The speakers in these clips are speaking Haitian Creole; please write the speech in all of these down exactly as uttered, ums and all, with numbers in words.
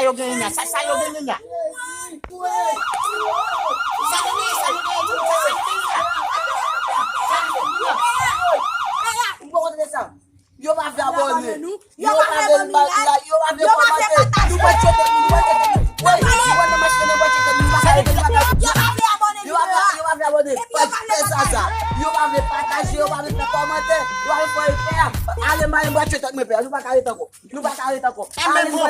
Yo genyen la, sa, sa yo genyen la. Sa yo genyen, sa yo genyen, sa yo genyen la. Sa yo genyen la. Ou poko tande sa? Yo pa vle abòne. Yo pa vle like, yo pa vle kòmante. Nou pral tchwete nou, nou pral tchwete nou. Wi, nou pral nan machin nan, nou pral tchwete nou, nou pa ka rete, nou pa ka rete. Yo pa vle abòne. Yo pa vle, yo pa vle abòne. Yo pa vle pataje, yo pa vle fè kòmantè, yo pa vle fè repè. Ale, mwen pral tchwete mwen, pè. Nou pa ka rete ankò. Nou pa ka rete ankò. Enben bon,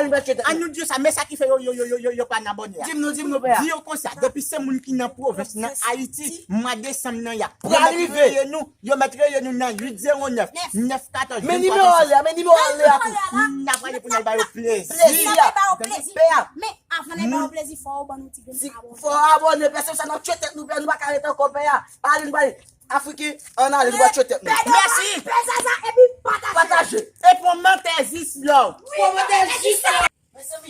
ann nou di yo sa, men sa ki fè yo, yo, yo, yo, yo, yo pa nan abòne a. Di m non, di m non, pè a. Di yo konsa, depi se moun ki nan pwovens, nan Ayiti, mwa desanm nan y ap. Yo mèt reye nou, yo mèt reye nou nan uit zewo nèf, nèf katòz. Men nimewo a anlè a, men nimewo a anlè a tou. N ap rele pou n al ba yo plezi. Plezi a. Pè a. Men avan n al ba yo plezi, fò yo ban nou ti grenn abòne. Fò abòne, pè, se sa n ap tchwete nou, pè, nou pa ka rete ankò, pè a. Ale, nou pral Afriken, ann ale, nou pral tchwete nou. Mèsi. Pè Zaza, epi pataje. Pataje. E pwomotè Zislove. Pwomotè Zislove.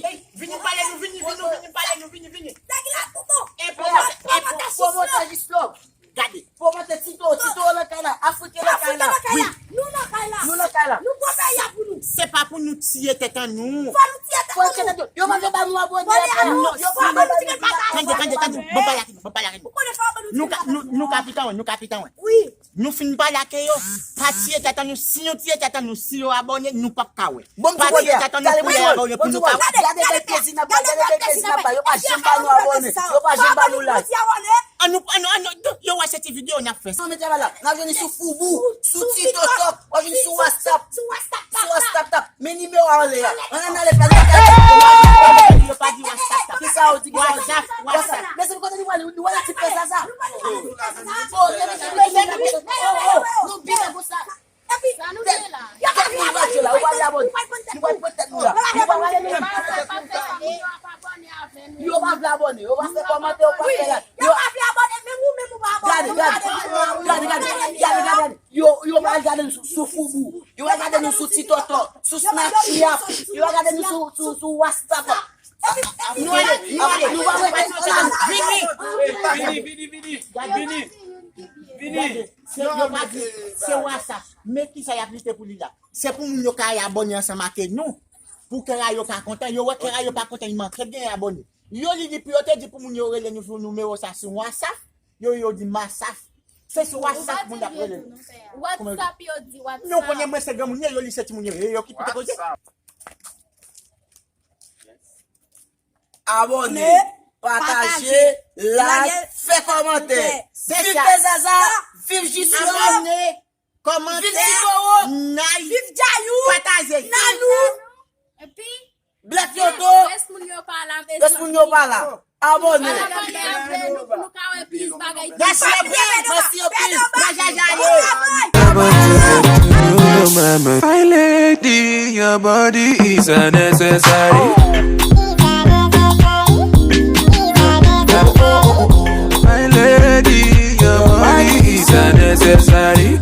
Ey, vini pale nou, vini, vini, vini pale nou, vini, vini. Nèg la tou bon. E pwomotè, e pwomotè Zislove. Gade. Pwomotè Tito, Tito nan kay la, Afriken nan kay la. Wi. Nou nan kay la. Nou nan kay la. Nou pran peyi a pou nou. Se pa pou nou tiye tèt an nou. Fò nou tiye tèt an nou. Yo pa vle ba nou abòne. Yo pa vle ba nou. Tande, tande, tande. Bon, pa la, bon, pa la. Nou ka, nou, nou ka pita wè, nou ka pita wè. Wi. Nou fin pale ak yo, pa tiye tèt an nou, si nou tiye tèt an nou, si yo abòne, nou p ap ka wè. Pa tiye tèt an nou pou yo abòne pou nou ka wè. Gade bèl plezi n ap bay, gade bèl plezi n ap bay, yo pa janm ba nou abòne, yo pa janm ba nou like. An nou, an nou, an nou, yo wè se ti videyo n ap fè. Sou medya la, n ap jwenn sou Fubu, sou TikTok, w ap jwenn sou WhatsApp, sou WhatsApp. Men nimewo a anlè a. Ann ale fè l. Yo pa di WhatsApp. Kisa yo di? Kisa yo di? WhatsApp, WhatsApp. Mezanmi, kote nou prale? Nou wè ti pè Zaza. Oh, oh, oh, nou byen konsa. Epi, sa nou gen la. Tèt nou radyo la, ou pa vle abòne. Nou pral pran tèt nou la. Nou pa vle abòne. Yo pa vle abòne, yo pa fè kòmantè, yo pa fè like. Yo pa vle abòne, menm ou menm ou pa abòne. Gade, gade, gade, gade, gade, gade. Yo, yo pral gade n sou, sou Fubu. Yo pral gade nou sou TikTok, sou Snapchat. Yo pral gade nou sou, sou, sou WhatsApp. Nou ale, nou ale, nou pa rete. Vini. Vini, vini, vini. Vini. Vini. Gade, se, yo pa di, se WhatsApp. Men kisa y ap lite pou li la? Se pou moun yo ka abòne ansanm ak nou. Pou kè a yo ka kontan. Yo wè kè a yo pa kontan, y manke gen abòne. Yo li li pou yo te di pou moun yo rele nou sou nimewo sa sou WhatsApp. Yo, yo di masaf. Se sou WhatsApp moun ap rele nou. WhatsApp yo di WhatsApp. Nou konnen mwen se granmoun yo, yo li se timoun yo ye, yo ki pou te koze. Abòne, pataje, like, fè kòmantè. Viv Pè Zaza, viv Jisyon. Abòne, kòmantè, like, pataje. Nanou. Epi Black Yoto. Rès moun yo pa la, rès moun yo pa la. Abòne. Mèsi anpil, mèsi anpil. Jajaye. My lady, your body is unnecessary. My lady, your body is unnecessary.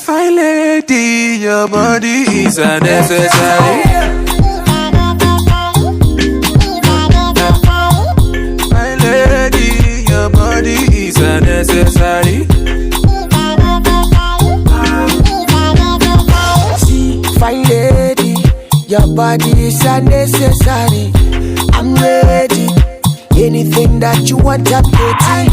Fine lady, your body is unnecessary. Fine lady, your body is unnecessary. See, fine lady, your body is unnecessary. I'm ready. Anything that you want, I'm ready.